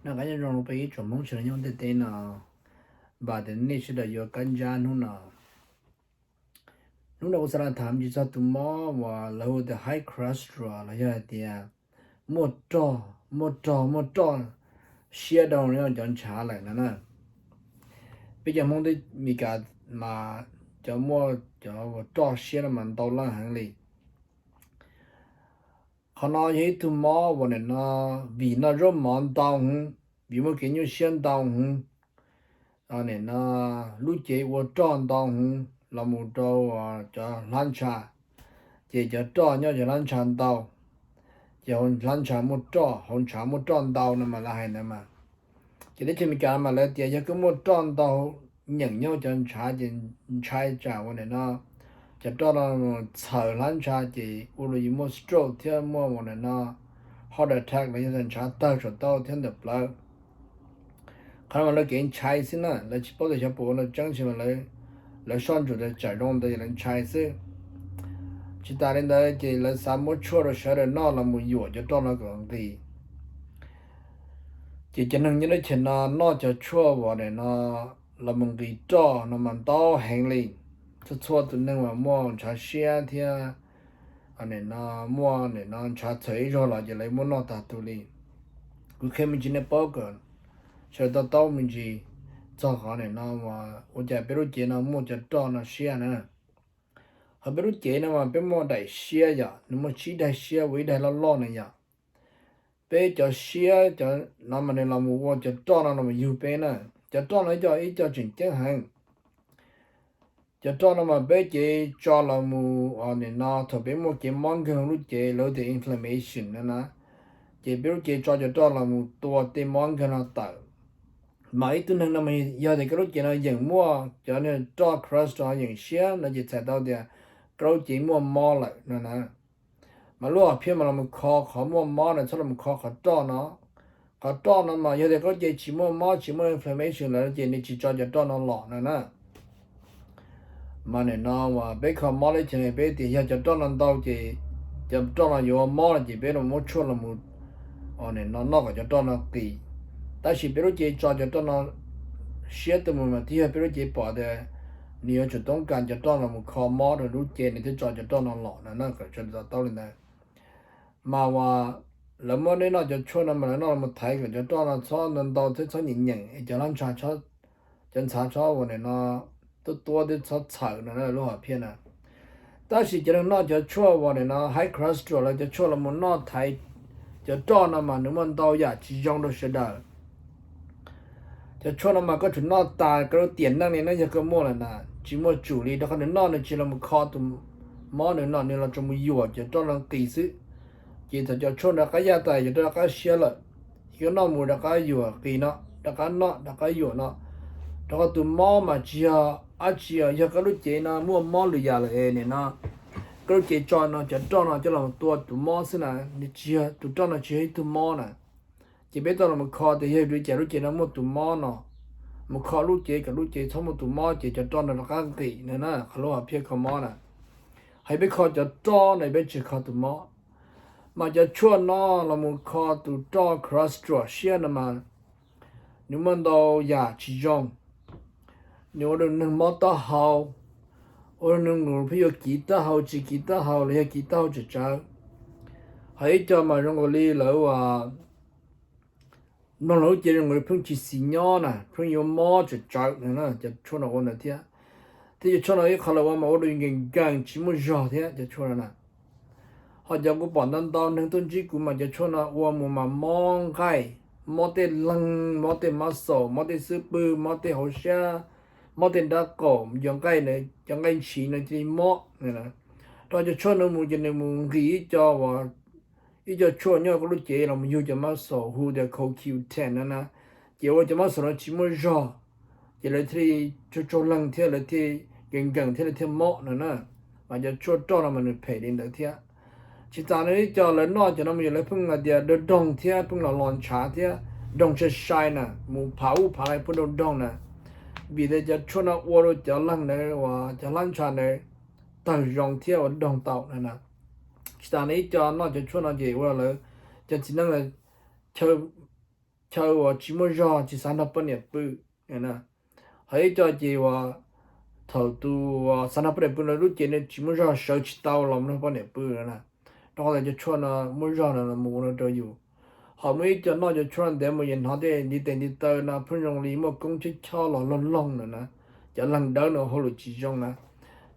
Noj qab nyob zoo rau peb ib tsoom Hmoob sawv daws nyob ntiaj teb no, vam tias nej sawv daws yuav kab ntsab hnub no. Hnub no kuv xav los tham tsis txog tus mob uas lawv hu tias high cholesterol los yog hais tias muaj rog, muaj rog, muaj roj siab rau cov ntshav lawm no na. Peb cov Hmoob teb Meskas mas cov muaj cov roj siab no mas ntau leej heev li. Qhov no yog ib tug mob uas nim no vim noj zaub mov ntau heev, vim muaj kev nyuaj siab ntau heev, nim no lub cev ua roj ntau heev los mus rau cov hlab ntsha, ces cov roj nyob cov hlab ntsha ntau, ces hauv hlab ntsha muaj roj, hauv ntshav muaj roj ntau no mas lawv hais ntawd mas. Ces teb chaws Amelikas mas lawv tias yog koj muaj roj ntau nyeem nyob cov ntshav ces ntshai tsam uas nim no cov roj no txhaws hlab ntsha ces ua rau yus muaj stroke thiab muaj uas nim no heart attack los yog ntshav tawg saum taub thiab ntawm plawv. Qhov no mas lawv kev ntshai xwb na, lawv tsis paub tias xyov puas ua no tseeb, tsis mas lawv soj ntsuam tias tsam zoo ntawd ces lawv ntshai xwb. Tsis tas li ntawd ces lawv xav muab tshuaj rau sawv daws noj los mus yuam cov roj no kom nqis. Ces cov neeg nyob teb chaws no noj cov tshuaj uas nim no los mus nqis roj no mas ntau heev li. Txhua txhua tus neeg uas muaj ntshav siab thiab nim no muaj nim no ntshav txhaws ib zaug los ces lawv muab noj tag tus li. Kuv qhia me ntsis nej paub kom sawv daws to taub me ntsis txog qhov nim no ua cas peb lub cev no muaj cov roj no siab na. Qhov peb lub cev no mas peb muaj daim siab yom, nws muaj tsib daim siab ua ib daim loj loj na yom. Peb cov siab cov no mas nws los mus ua cov roj no los mus yug peb na. Cov roj no ib co ib co tseem ceeb heev. Cov roj no mas peb cev tso los mus nim no thaum peb muaj kev mob nkeeg lub cev lawv tias inflammation no na, ces peb lub cev tso cov roj los mus tua tej mob nkeeg no tawm. Mas ib tug neeg no mas yog tias koj lub cev no yeem muaj cov roj cholesterol yeem siab no ces txhais tau tias koj lub cev muaj mob lawm no na. Mas lub hom phiaj mas los mus kho qhov muaj mob na, txhob los mus kho qhov roj no. Qhov roj no mas yog tias koj lub cev tsis muaj mob tsis muaj inflammation lawm ces nws tsis tso cov roj no los no na. Mas nim no peb kho mob teb chaws peb tias yog cov roj no ntau ces cov roj no yuav mob no ces peb los muab tshuaj los mus nim no noj kom cov roj no qis. Tab sis peb lub cev tso cov roj no siab tuaj mus mas twb yog peb lub cev pom tias nws yuav tsum toob kas cov roj los mus kho mob rau lub cev nws thiaj tso cov roj no los no na, kom sawv daws to taub li ntawd. Mas uas lawv muab nej noj cov tshuaj no mas lawv noj los mus thaiv kom cov roj no txhob ntau ntau thiab txhob nyeem nyeem es cov hlab ntsha, cov ntshav txhob uas nim no tuab tuab thiab txhob txhaws no lub hom phiaj na. Tab sis cov neeg noj cov tshuaj uas nim no high cholesterol los cov tshuaj los mus noj thaiv cov roj no mas nws muaj ntau yam tsis zoo rau sawv daws. Cov tshuaj no mas koj tsum noj tas koj lub tiam neej li na, yog koj muaj lawm na, tsis muaj tsum li, rau qhov nws noj nws tsis los mus kho tus mob nws no, nws los tsuas mus yuam cov roj no qis xwb. Ces thaum cov tshuaj rov qab yaj tas cov roj rov qab siab lawm, ces koj noj mus rov qab yuam qis no, rov qab noj rov qab yuam no. Rau qhov tus mob mas tsis yog dab tsi, yog koj lub cev no muaj mob lwm yam lawm es nim no koj lub cev tso no cov roj no coj los tua tus mob xwb na, nws tsis yog, tus roj no tsis yog ib tug mob na. Ces peb tau los mus kho tias yog vim li cas lub cev no muaj tus mob no, mus kho lub cev kom lub cev txhob muaj tus mob ces cov roj no rov qab nqis no na, qhov lub hom phiaj kho mob na. Hos peb kho cov roj no peb tsis kho tus mob. Mas cov tshuaj no los mus kho tus roj cholesterol siab no mas nws muaj ntau yam tsis zoo. Nws ua rau neeg mob taub hau, ua rau neeg pheej yuav kiv taub hau tsis kiv taub hau los yog kiv taub hau tsawv tsawv. Hos ib co mas zoo nkaus li lawv uas mloog lawv lub cev zoo nkaus li pheej tsis xis nyob na, pheej yuav mob tsawv tsawv no na, cov tshuaj no ua ntawd thiab. Thiab cov tshuaj no ib qho lawv ua mas ua rau yus nkees nkees tsis muaj zog thiab cov tshuaj no na. Hos cov kuv pom ntau ntau neeg tuaj ntsib kuv mas cov tshuaj no ua mus mas mob nqaij, mob tej leeg, mob tej muscle, mob tej xub pwg, mob tej hauv siab, mob tej nrab qaum, cov nqaij, cov nqaij ntshiv no cia li mob. Rau cov tshuaj no mus ces nws mus nqis ib co uas, ib co tshuaj nyob koj lub cev los mus yug cov muscle hu tias co q ten no na, ces ua cov muscle no tsis muaj zog, ces lawv thiaj li tsaug tsaug leeg thiab lawv thiaj nkees nkees thiab lawv thiaj mob no na. Mas cov tshuaj roj no mas nws phem li ntawd thiab. Tsis tas li ib co lawv noj cov no mus yog lawv pheej hais tias doog doog thiab pheej los los ntshav thiab doog sai sai na, mus phav ub phav no pheej doog doog na. Vim tias cov tshuaj no ua rau cov leeg ntawd uas cov hlab ntsha ntawd tawg zoo thiab ua doog tau na. Tsis tas li ib co noj cov tshuaj no ces ua rau lawv cov txiv neej chaw chaw uas tsis muaj zog tsis xav nrog poj niam pw. Ho ib co ces uas thaum tus uas xav nrog poj niam pw no lub cev nws tsis muaj zog sawv tsis tau los nrog poj niam pw no na. Rau qhov tias cov tshuaj no muaj zog no mus ua rau yus. Ho muaj ib co noj cov tshuaj no ntev mus yus hnov tej ntiv tes ntiv taw no pheej zoo li muaj koob chob chob los loog loog no na. Cov leeg dawb no hauj lwm tsis zoo na.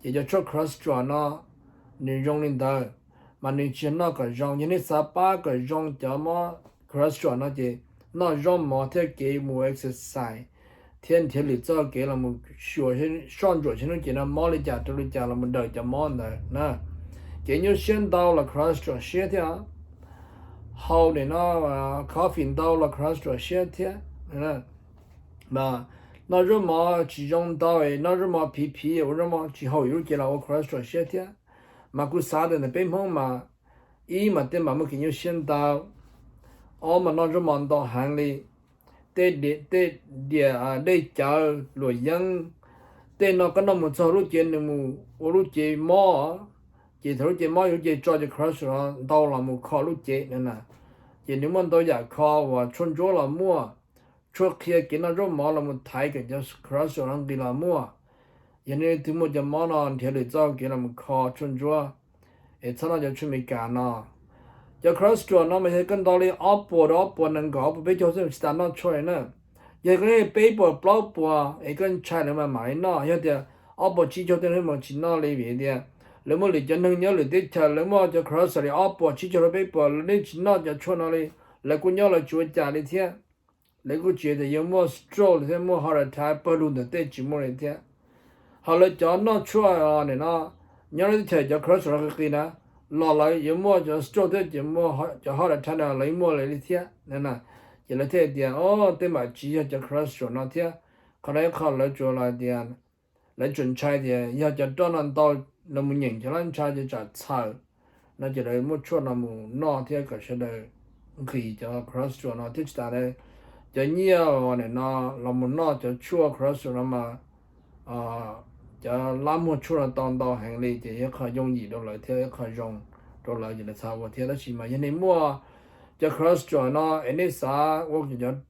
Ces cov tshuaj cholesterol no nws zoo li ntawd, mas nws tsis yog noj kom zoo. Yog nej xav pab kom zoo cov mob cholesterol no ces noj zaub mov thiab kev mus exercise thiab nrhiav lwm txoj kev los mus xyuas soj ntsuam saib lub cev no mob li cas rau li cas los mus daws cov mob ntawd na. Kev nyuaj siab ntau los cholesterol siab thiab. Haus nim no coffee ntau los cholesterol siab thiab. Mas noj zaub mov tsis zoo ntau, noj zaub mov phiv phiv, ua zaub mov tsis haum yus lub cev los ua cholesterol siab thiab. Mas kuv xav tias ntawm peb Hmoob mas ib mas tej mas muaj kev nyuaj siab ntau, ob mas noj zaub mov ntau heev li, tej diam, dej cawv, luam yeeb, tej no koj noj mus txog lub cev nws mus ua lub cev mob, ces thaum lub cev mob yus lub cev tso cov cholesterol ntau los mus kho lub cev na. Ces nws muaj ntau yam kho uas tshuaj ntsuab los muaj, tshuaj qhia kev noj zaub mov los mus thaiv kom cov cholesterol no nqis los muaj. Yog nej leej twg muaj cov mob no nrhiav lwm txoj kev los mus kho tshuaj ntsuab, es txhob noj cov tshuaj Amelikas no. Cov cholesterol no mas yog koj ntau li ob puas rau ob puas nees nkaum, ob puas peb caug xwb tsis tas noj tshuaj li na. Yog koj noj peb puas plaub puas es koj ntshai lawm mas mam li noj. Yog tias ob puas tsib caug tej no mas tsis noj li vim tias lawv muaj lwm cov neeg nyob lwm teb chaws lawv muaj cov cholesterol li ob puas tsib caug rau peb puas, lawv yeej tsis noj cov tshuaj no li. Lawv kuj nyob lawv tsis ua cas li thiab. Lawv kuj tsis tias yuav muaj stroke thiab muaj heart attack pawg lug ntawm tej tsis muaj li thiab. Ho lawv cov noj tshuaj nim no nyob lub teb chaws cov cholesterol qis qis na, los lawv yuav muaj cov stroke thiab ces muaj cov heart attack no lawv yeej muaj li thiab. Ces lawv thiaj tias o tej mam tsis yog cov cholesterol no thiab. Qhov no ib qho lawv tsuas los tias lawv tsuas ntshai tias yog cov roj no ntau los mus nyeem cov lab ntsha ces tsam txhaws no ces lawv muab tshuaj no mus noj thiab kom sawv daws nqis cov cholesterol no thiab tsis tas li. Cov nyiaj nim no los mus noj cov tshuaj cholesterol no mas cov lab muag tshuaj no tau ntau heev li ces yog qhov yooj yim rau lawv thiab yog qhov zoo rau lawv ces lawv txhob ua thiab. Tab sis mas yog nej muaj cov cholesterol no es nej xav ua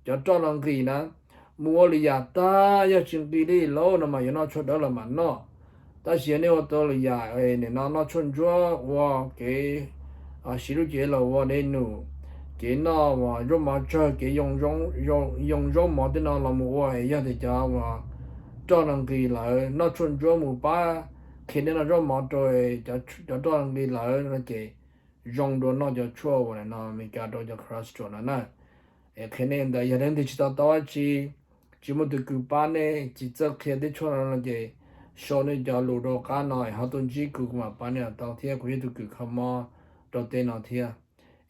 cov roj no nqis na, mus ua lwm yam tag yog tsis nqis li lauj no mas yuav noj tshuaj dawb los mam noj. Tab sis yog nej ua tau lwm yam, nim no noj tshuaj ntsuab ua kev siv lub cev los ua dej num, kev noj uas zaub mov tsawg, kev yoo zaub mov tej no los mus ua es yog tias cov uas roj no nqis lawm, noj tshuaj ntsuab mus pab qhia nej noj zaub mov rau cov roj no nqis lawm no ces zoo dua noj cov tshuaj uas nim no Amelikas rau cov cholesterol no na. Es qhia nej ntawd, yog leej twg tsis tau tau dab tsi, tsis muaj tus kws pab nej, tsis txawj qhia tej tshuaj no no ces sau nej cov lus rau qab no es ho tuaj ntsib kuv, kuv mam pab nej tau thiab kuv yog tus kws kho mob rau tej no thiab.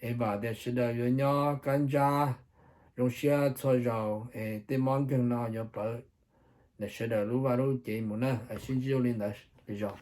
Es vam tias sawv daws yuav nyob kab ntsab zoo siab txhua zaus es tej mob nkeeg no yuav plawv ntawm sawv daws lub vaj lub cev mus na. Sib ntsib li ntawd, lwm zaus.